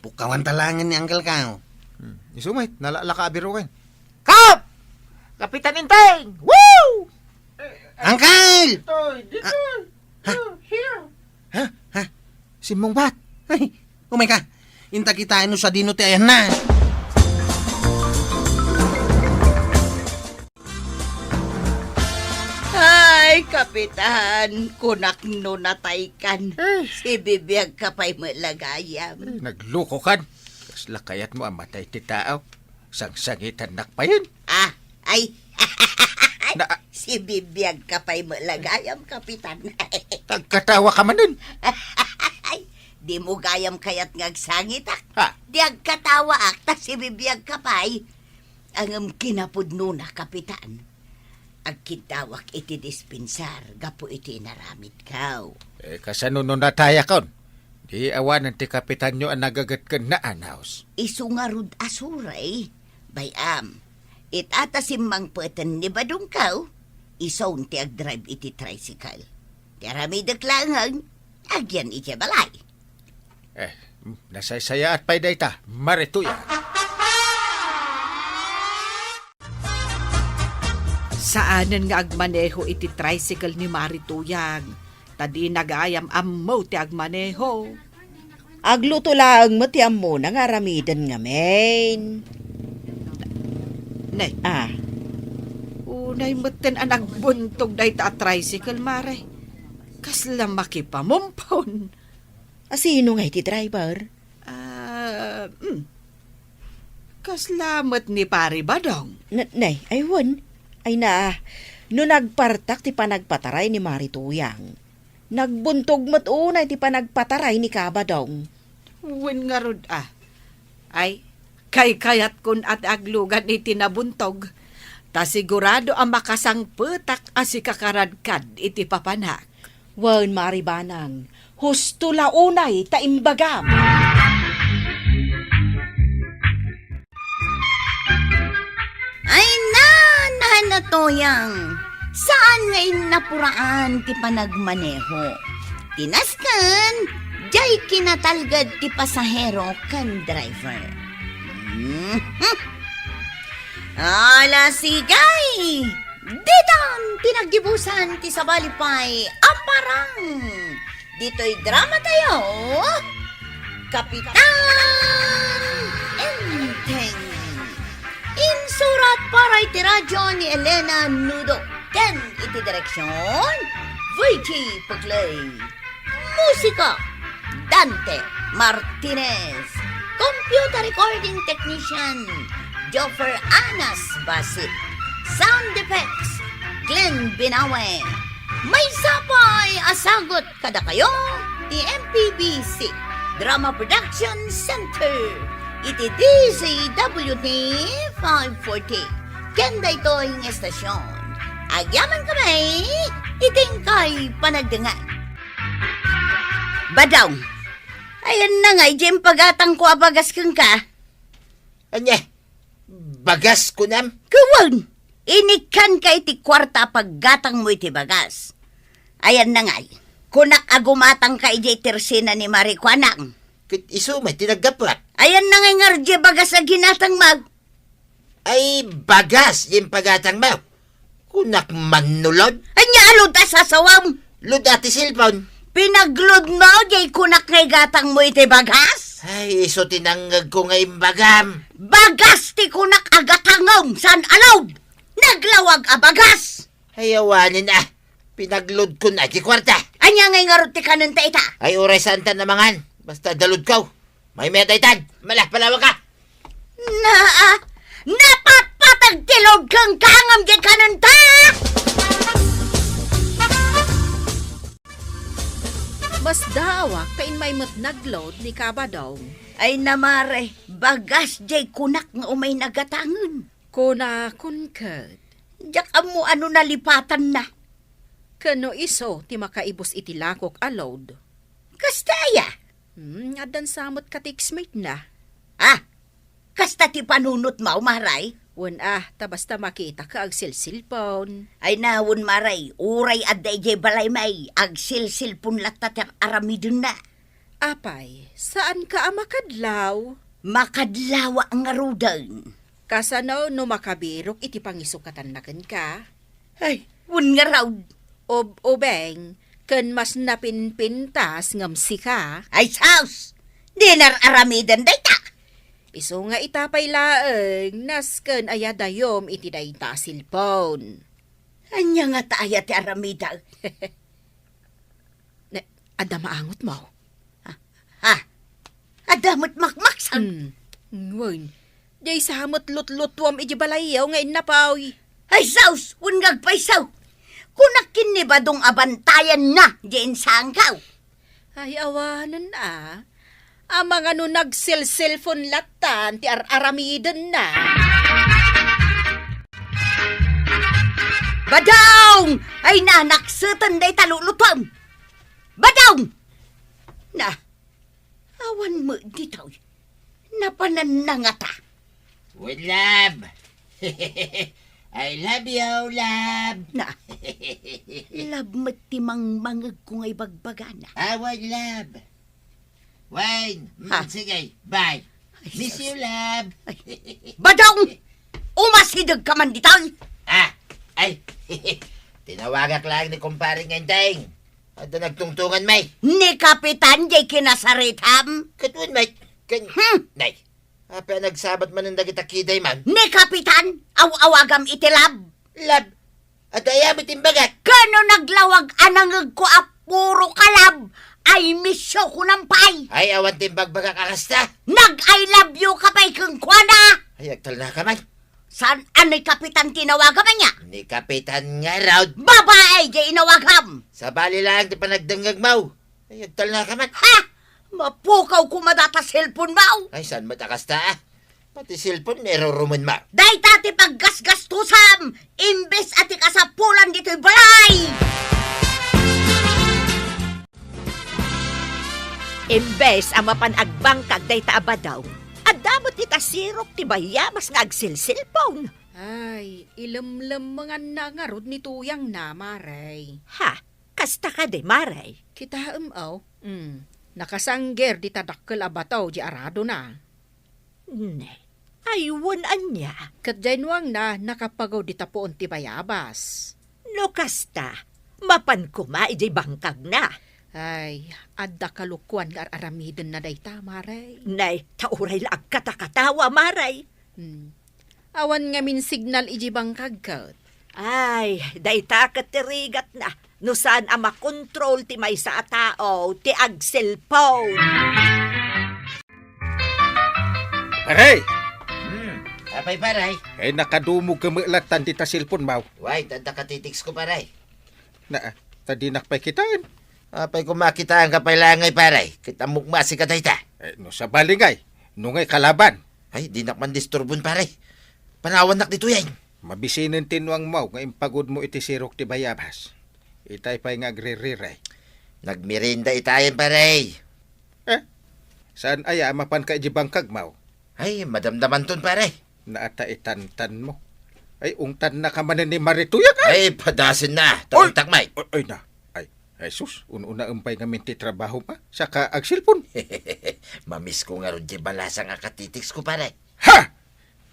Pukkawan ta langen ni uncle ka, oh. Hmm. Isu met, nalaka abiruken. Kap! Kapitan Inteng! Woo! Uncle! Ditoy, ditoy. Ah. Ha? You're here. Ha? Ha? Simmungbat. Ay, umay ka. Inta kitaen no sadino ti ayanna. Ay, Kapitan, kunak no nataykan. Eh. Sibibiag ka pay met la gayam. Eh, nagluko kan. Kasla kayat mo a matay ti tao. Sangsangitannak payen. Ah, ay. Na- Sibibiag ka pay met la gayam, Kapitan. Agkatawa ka manen. Ay, di mo gayam kayat nga agsangitak. Ha? Di agkatawaak, ta sibibiag ka pay. Ngem kinapudnona, Kapitan, agkiddawak iti dispensar gapu iti inaramidko. Eh, kasano no natayakon? Di awanen ti kapitanyo a nagaget ken naanaos. Isu ngarud a suray, bay-am, ita ta simmangpeten ni badongko, isun ti agdrive iti tricycle. Ti aramidek laengen, agyan iti balay. Eh, nasaysayaat pay dayta, Marituya. Saanen nga agmaneho iti tricycle ni Marituyang, ta dina gayam ammo ti agmaneho. Agluto laeng met ti ammona nga aramiden ngamin. Ne. Ah. Unay metten a nagbuntog dayta a tricycle, Mare. Kasla makipamumpon. A sino nga iti driver? Ah, mm. Kasla met ni Pari Badong. Na, nay, ay wen. Ay na, no nagpartak ti panagpataray ni Marituyang, nagbuntog met unay ti panagpataray ni Kabadong. Wen ngarud a. Ay, kaykayatkon a ti aglugan iti nabuntog. Ta sigurado a makasangpetak a sikakaradkad iti papanak. Wen, Mari Banang, husto la unay ta imbagam. Ay, na, na, na, Tuyang. Saan nga innapuraan ti panagmaneho? Ti nasken, jay kinatalged ti pasahero ken driver. Mhm. Ala, sige! Ditan ti naggibusan ti sabali pay a parang. Ditoy drama tayo, Kapitan Enteng. Insurat para iti radyo ni Elena Nudo. Ken iti direksyon, Virgie Paglae. Musika, Dante Martinez. Computer recording technician, Joffer Anas Basit. Sound effects, Glenn Binawe. Maysa pay a sagut kadakayo ti M P B C Drama Production Center iti D Z W T five forty. Ken daytoy nga estasyon, agyaman kami iti inkay panagdengngeg. Badong, ayan na nga, iti impagatangko a bagas kenka. Ania? Bagas, kunam? Wen, inikkanka iti kuarta a paggatangmo iti bagas. Ayan na ngay, kunak a gumatangka idiay tersena ni Mari Kuanang. Ket isu met ti naggapuak. Ayan na ngay ngarud diay bagas a ginatangmo. Ay, bagas diay impagatangmo. Kunak mannulod. Ania a lod a sasawam? Lod a ti cellphone. Pinaglodmo jay kunak nga igatangmo iti bagas? Ay, isu ti nangngegko nga imbagam. Bagas ti kunak a gatangem, saan a load. Naglawag a bagas. Ay, awanen a. Pinaglodkon a ti kuarta. Ania ngay ngarud ti kanenta ita? Ay, uray saanta a mangan. Basta adda lodko. Maymayat daytan. Mala, palawag ka. Naa, napatpatag ti lodko ngem jay kanenta! Masdaawak ta immay met naglod ni Kabadong. Ay na, mare, bagas jay kunak nga umay nagatangen. Kunakon ket. Diak ammo ano nalipatanna. Ken no isu ti makaibus iti lakok a load. Kasta aya? Hmm, addan sa met ka-textmate na. Ah, kasta ti panunotmo, mare? Wen a, ta basta makitaka agsilsilpon. Ay na, wen, mare, uray adda idiay balaymi, agsilsilpon latta ti ar-aramidenna. Apay, saanka a makadlaw? Makadlaw ngaruden. Kasano no makabirok iti pangisukatanna kenka? Ay, wen ngarud. Ub-ubing, ken mas napinpintas ngem sika. Ay, sus! Di ar-aramiden dayta. Isu nga ita pay laeng, nasken aya dayum iti dayta a cellphone. Ania ngata aya ti aramidek? Ne, adda maangotmo? Ha? Ha? Adda met makmaksag? Hmm. Wen. Diay sa met lutlutuam iti balayyo nga innapoy. Ay, sus! Wen nga agpayso! Kunak ken ni Badong a bantayanna diay insangkaw. Ay, awanen a. Amangan no nagselselpon lattan ti ar-aramidenna. Badong! Ay, nanakseten dayta lulutuam! Badong! Na, awan met ditoy. Napananna ngata. Wen, love. I love you, love. Na, love met ti mangmangegko nga ibagbagana. Awan, love. Wen, mm, Ha? Sige, bye. Ay, Miss sus. You, love. Ay. Badong! Umasidegka man ditoy! Ah, ay, tinawagak laeng ni kumpare nga Enteng. Adda nagtungtungan, may. Ni Kapitan, jay kinasaritam? Ket wen, may. Ken, Hmm. Nay, apay a nagsabat manen dagita kiday man? Ni Kapitan, aw-awagam iti lab. Lab? Adda aya met imbagak? Kano naglawag a nangegko a puro ka lab? I miss you, kunam pay. Ay, awan ti imbagbagak a kasta. Nag-I love you ka pay kenkuana. Ay, agtalnaka man. Saan a ni Kapitan tinawagam ania? Ni Kapitan ngarud. Babae, jay inawagam. Sabali laeng ti panagdengngegmo. Ay, agtalnaka man. Ha? Mapukaw koma data cellphone mo. Ay, saan met a kasta, ah? Pati cellphone, irurumen mo. Dayta ti paggasgastusam, imbes a ti kasapulan ditoy balay! Imbes a mapan agbangkag dayta a badaw, adda met ita sirok ti bayabas nga agsilsilpon. Ay, ilemlemmenganna ngarud ni tuyangna, Mare. Ha? Kasta kadi, Mare? Kitaem, aw. Mm. Nakasangger dita dakkel a bato di aradona. Ne, ay wen ania? Ket diay nuangna, nakapago dita puon ti bayabas. No kasta, mapan koma idiay bangkagna. Ay, adda kalokoan nga ar-aramidenna dayta, Mare. Nay, ta uray la agkatakatawa, Mare. Hmm. Awan ngamin signal idiay bangkag ket. Ay, dayta ket ti rigatna. No saan a makontrol ti maysa a tao ti agselpon. Pare! Hmm, apay, pare? Ay, nakadumog ka met lattan dita cellphone mo. Way, ta adda ka-text ko, pare. Na, ta dinak pay kitaen. Apay koma kitaenka pay laeng ngay, pare? Ket ammok met a sika dayta. Eh, no sabali ngay, no ngay kalaban. Ay, dinak man disturbon, pare. Panawannak ditoy, ay. Mabisinen ti nuangmo nga impagudmo iti sirok ti bayabas. Itay pay nga agririre. Nagmerienda itayen, pare. Eh? Saan aya a mapanka idiay bangkagmo? Ay, madamdamanton, pare. Naata itantanmo. Ay, ungtannaka manen ni Marituyak, ay! Ay, padasenna. Oy! Tauntak, may. Oy, oy na. Ay, ay, sus, un-unaem pay ngamin ti trabahom, a? Saka agselpon. Mamisko ngarud diay balasang a ka-text ko, pare. Ha?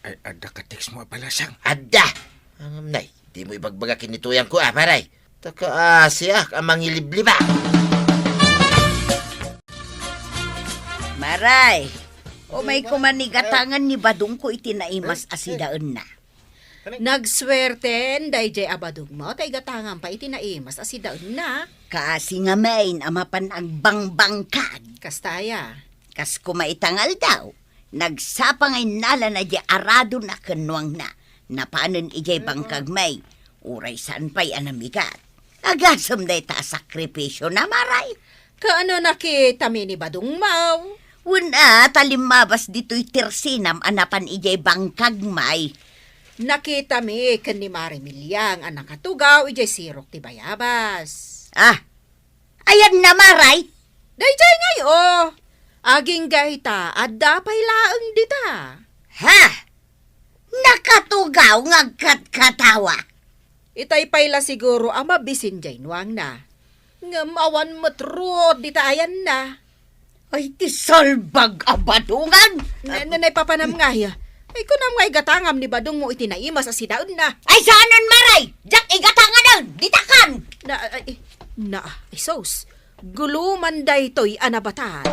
Ay, adda ka-text mo a balasang? Adda! Ngem, nay, dimo ibagbaga ken ni tuyangko, a, pare. Ta kaasiak a mangilibliba. Aray, umay koma ni gatangan ni Badongko iti naimas a sidaenna. Nagsuerten daydiay a Badongmo ta igatangam pay iti naimas a sidaenna. Kaasi ngamin a mapan agbangbangkag. Kasta aya? Kas koma ita nga aldaw, nagsapa nga innalana diay aradona ken nuangna. Napanen idiay bangkagmi, uray saan pay a namigat. Agasem dayta a sakripisiona, Maray. Kaano nakitami ni Badongmo? Wen a, ta limmabas ditoy tersinam a napan idiay bangkagmi. Nakitami ken ni Mari Miliang a nakatugaw idiay sirok ti bayabas. Ah, ayanna, Maray? Daydiay ngay-o. Agingga ita, adda pay laeng dita. Ha? Nakatugaw nga agkatkatawa. Itay pay la siguro a mabisin diay nuangna. Ngem awan met ruot dita ayanna. Ay, ti salbag a Badongan! Ne-, ne-, naipapanam nga aya. Ay, kunam nga igatangam ni Badongmo iti naimas a sidaenna. Ay, saanen, Maray! Diak igatanganen! Ditakan! Na, ay, na, ay, sus. Guloman daytoy a nabatan.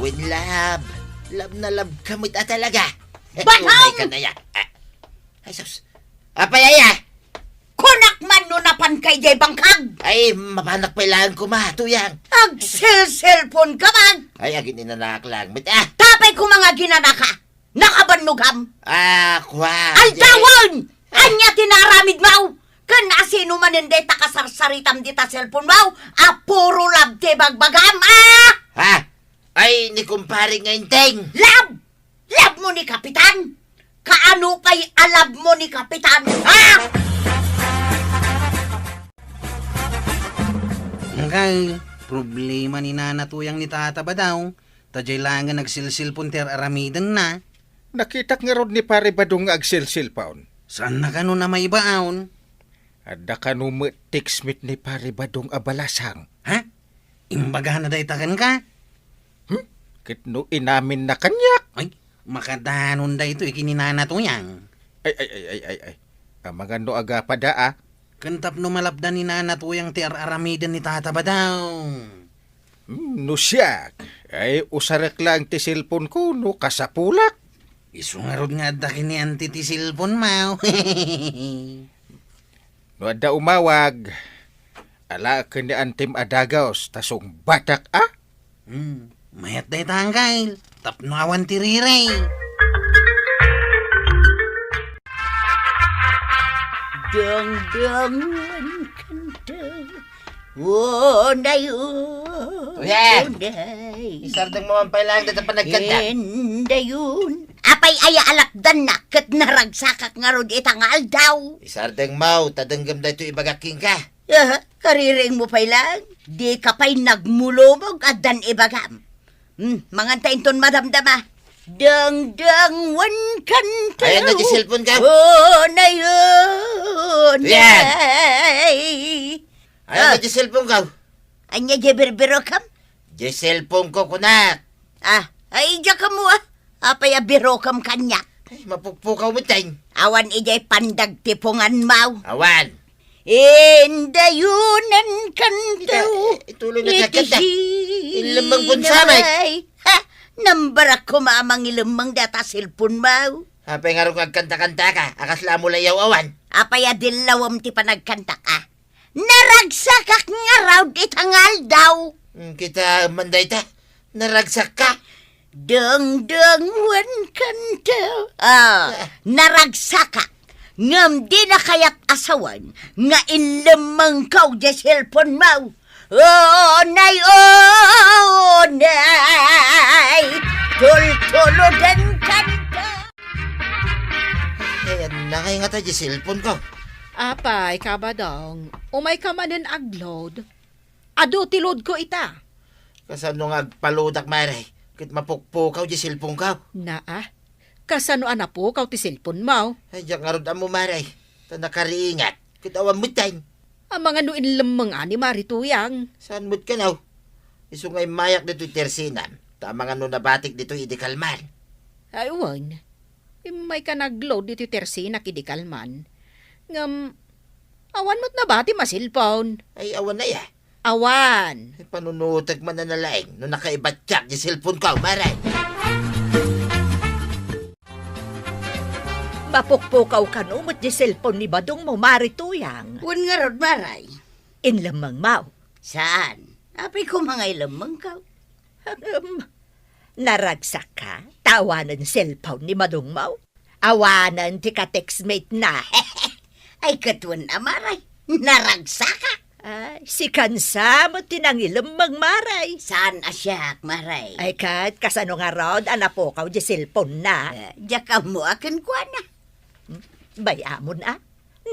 Wen, love. Love na love ka met a talaga. Batang! Tunay ka na ya. Ah. Ay, sus. Apay aya? Kunak man no napanka idiay bangkag. Ay, mapanak pay laeng koma, Tuyang. Agselselpon ka man. Ay, agininanak lang met, ah. Tapay koma nga aginanaka. Nakabannogam. Ah, kua. Aldawen! Ah. Ania ti naaramidmo? Ken asino manen dayta kasarsaritam dita cellphone mo? A puro love ti bagbagam, ah! Ha? Ay, ni kumpare nga Enteng. Love! Love mo ni Kapitan? Kaano pay a love mo ni Kapitan, ha? Angkal, problema ni Nana Tuyang ni Tata Badaw, ta diay laengen agselselpon ti ar-aramidenna. Nakitak ngarud ni Pare Badong nga agselselpon. Saanna kano a maibaon? Adda kano met text met ni Pare Badong a balasang. Ha? Imbagana dayta kenka? Hmm? Ket no inaminna kaniak? Ay, makadanon daytoy ken ni Nana Tuyang. Ay, ay, ay, ay, ay, ay. Amangan no agapada, ah. Ken tapno malapdan ni Nana Tuyang ti ar-aramiden ni Tata Badaw. Hmm, no siak, ay usarek laeng ti cellphone ko no kasapulak. Isu ngarud nga adda ken ni Auntie ti cellphone mo. No adda umawag, alaek ken ni Auntie a dagus ta sungbatak, a? Hmm, mayat dayta, Angkal, tapno awan ti riri. Dangdangan kanta. Unay, Kuya! Unay. Isardeng mo man pay laeng dayta panagkanta. Indayon. Apay aya a lapdanna ket naragsakak ngarud ita nga aldaw? Isardeng mo, ta denggem daytoy ibagak kenka. Aha, kariring mo pay laeng. Dika pay nagmulumog, addan ibagam. Hmm, manganta inton madamdama. Dangdang wen kanta. Ayan na di cellphone ka. Unay, unay. Ayan. Ayan na di cellphone ka. Ania di birbirokam? Di cellphone ko, kunak. Ah, ay, diak ammo, ah. Apay a birokam kaniak? Ay, mapukpukaw met, tay. Awan idiay pandagtipongan mo. Awan. Indayonan kanto. Ita, eh, ituloy na iti kanta. Inlemmeng punsamay. Ha? Nambarak koma a mangilemmeng data cellphone mo. Apay ngarud nga agkanta-kanta ka, a kasla a mula iyaw awan. Apay a dillawem ti panagkanta ka? Naragsakak ngarud ita nga aldaw. Hmm, kita man dayta. Naragsak ka? Dangdang wen kanta. Ah, ah. Naragsakak. Ngem dina kayat a sawen nga inlemmengko diay cellphone mo. Unay, unay. Tultuloden kanta. Ay, ania ngay ngata diay cellphone ko? Apay, Kabadong, umay ka manen agload? Adu ti load ko ita. Kasano nga agpaloadak, Mare? Ket mapukpukaw diay cellphone ko. Naa, kasano a napukaw ti cellphone mo? Ay, diak ngarud ammo, Mare. Ta nakariingat. Ket awan met tay. Amangan no inlemmeng ni Mare Tuyang. Saan met kano? Isu nga immayak ditoy tersinam. Ta amangan no nabatik ditoy idi kalman. Ay, wen. Immayka nagload ditoy tersinak idi kalman. Ngem, awan met nabatim a cellphone. Ay, awan aya. Awan. Panunutek man a nalaing no nakaibatyak di cellphone ko, Maray. Mapukpukaw kano met di cellphone ni Badong mo, Mari Tuyang. Wen ngarud, Maray. Inlemmeng mo? Saan? Apay koma nga ilemmeng ko. Ahem. Naragsak ka? Ta awanen cellphone ni Badong mo? Awanen ti ka-textmate na. Ay, ket wen a, Maray. Naragsaka. Ay, sikan sa met ti nangilemmeng, Maray. Saan a siak, Maray? Ay, ket kasano ngarud a napukaw di cellphone na? Eh, diak ammo a kenkuana. Hmm? Bay-amon a?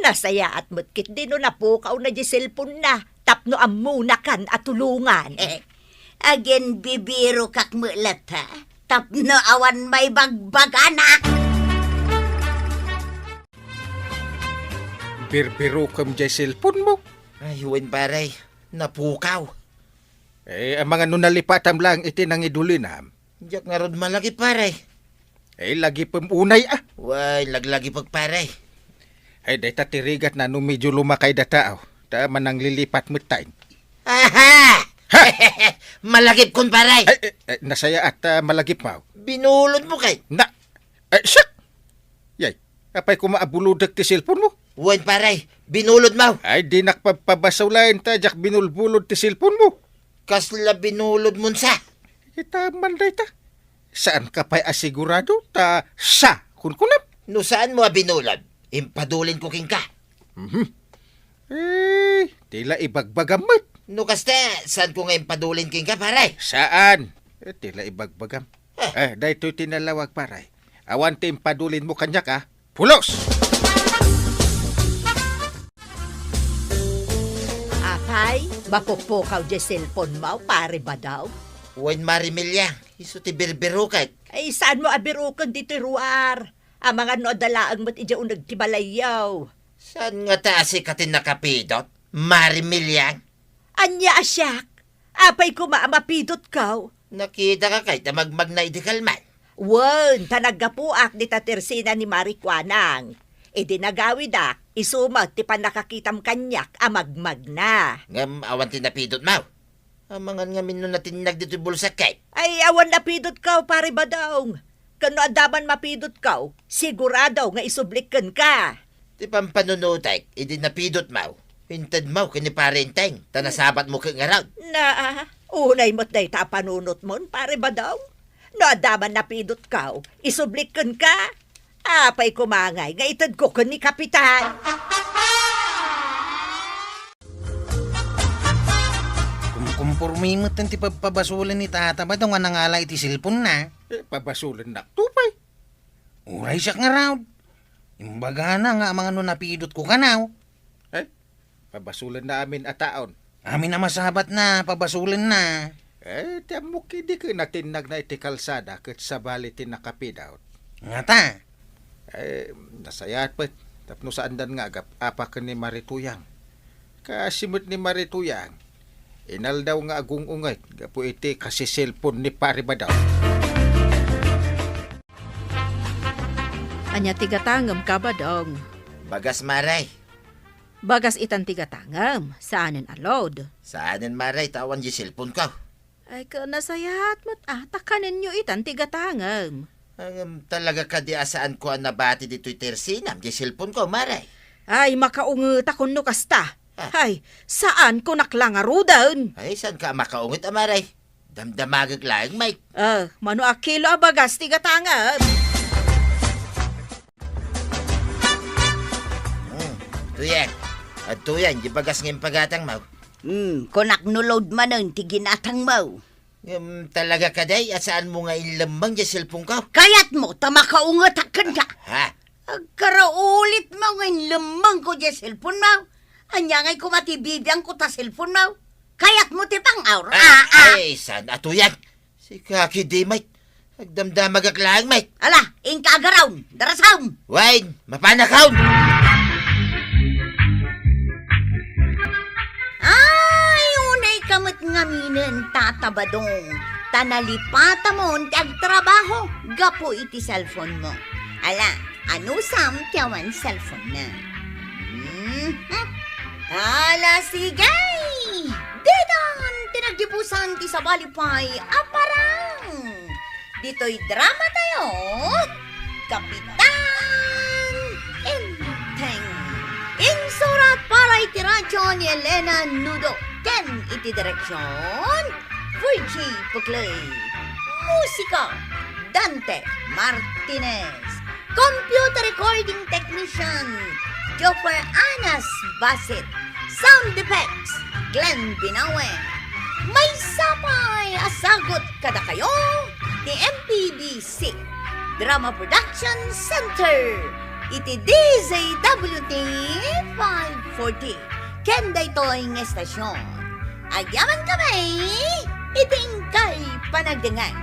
Nasayaat met ketdi no napukaw na di cellphone na tapno ammonakan a tulongan. Aginbibirokak met latta tapno awan maibagbagana. Birbirokem diay cellphone mo? Ay, wen, pare. Napukaw. Eh, amangan no nalipatam laeng iti nangidulinam. Diak ngarud malagip, pare. Eh, lagipem unay, a. Way, laglagipek, pare. Eh, dayta ti rigatna no medio lumakay data, aw. Ta mananglilipat metten. Aha! Ha! Malagipkon, pare. Eh, eh, eh, nasayaat ta malagipmo. Binulodmo kay. Na, eh, siak! Yay, apay koma a bulodek ti cellphone mo? Wen, pare, binulodmo. Ay, dinak pabpabasolen ta diak binulbulod ti cellphone mo. Kasla binulodmon sa? Ita man dayta. Saanka pay a sigurado ta sa kunkunam? No saanmo a binulod, impadulinko kenka. Mhm. Eh, tila ibagbagam met. No kasta, saanko nga impadulin kenka, pare? Saan? Eh, tila ibagbagam. Eh. Eh, daytoy ti nalawag, pare. Awan ti impadulinmo kaniak, a. Pulos! Apay, mapukpukaw diay cellphone mo, Pare Badong? Wen, Mari Milyang, isu ti birbirokek. Ay, saanmo a biroken ditoy ruar? Amangan no adda laeng met idiay uneg ti balayyo. Saan ngata a sika ti nakapidot, Mari Milyang? Ania a siak? Apay koma a mapidotko? Nakitaka kay ta magmagna idi kalman? Wen, ta naggapuak dita tersina ni Mari Kuanang. Idi nagawidak, isu met ti pannakakitam kaniak a magmagna. Ngem awan ti napidotmo? Amangan ngamin no natinnag ditoy bulsak kay. Ay, awan napidotko, Pare Badong. Ken no adda man mapidotko, sigurado nga isublik kenka. Ti pampanunotek, idi napidotmo, intedmo ken ni Pare Enteng, ta nasabatmo ket ngarud. Na, unay met dayta a panunotmon, Pare Badong. No adda man napidotko, isublik kenka. Apay koma ngay nga itedko ken ni Kapitan. Kumkomporme metten ti pabpabasolen ni Tata Badong a nangala iti cellphone na. Eh, pabasolennak to pay. Uray siak ngarud. Imbagana nga amangan no napidotko kano. Eh, pabasolenna amin a taon. Amin a masabatna, pabasolenna. Eh, ti ammok idi ket natinnagna iti kalsada ket sabali ti nakapidot. Ngata? Eh, nasayaat met, tapno saandan nga agap-apa ken ni Mari Tuyang. Kaasi met ni Mari Tuyang, inaldaw nga agung-unget gapu iti kasiselpon ni Pari Badong. Ania ti gatangem, Kabadong? Bagas, Mare. Bagas itan ti gatangem, saanen a load. Saanen, Mare, ta awan di cellphone ko. Ay, ket nasayaat met a, ta kanenyo itan ti gatangem. Ngem talaga kadi a saanko a nabati ditoy tersinam, di cellphone ko, Mare. Ay, makaungetak no kasta. Ah. Ay, saanko naklangaruden. Ay, saanka a makaunget a, Mare? Damdamagek laeng, Mike. Ah, mano a kilo a bagas ti gatangem? Hmm, tuyan. Adtoyan, di bagas nga impagatangmo. Hmm, kunak no load manen ti ginatangmo. Ngem talaga kadi a saanmo nga inlemmeng di cellphone ko? Kayatmo ta makaungetak kenka. Ha? Agkaraulitmo nga inlemmengko di cellphone mo. Ania ngay koma ti bibiangko ta cellphone mo? Kayatmo ti pang-aura? Ah, ah, ah. Ay, saan a tuyan? Sika kadi, Mike. Agdamdamagak laeng, Mike. Ala, inka agaram, darasam. Wen, mapanakon. Ay, unay ka met ngaminen, Tata Badong, ta nalipatamon ti agtrabaho gapu iti cellphone mo. Ala, anusam ti awan cellphone na? Mhm. Ala, sige! Ditan ti naggibusan ti sabali pay a parang. Ditoy dramatayo, Kapitan Enteng. Insurat para iti radyo ni Elena Nudo ken iti direksion, Virgie Puclay. Musika, Dante Martinez. Computer recording technician, Joffer Anas Basit. Sound effects, Glenn Binawe. Maysa pay a sagut kadakayo ti M P B C Drama Production Center iti D Z W T five forty. Ken daytoy nga estasyon, agyamankami iti inkay panagdengngeg.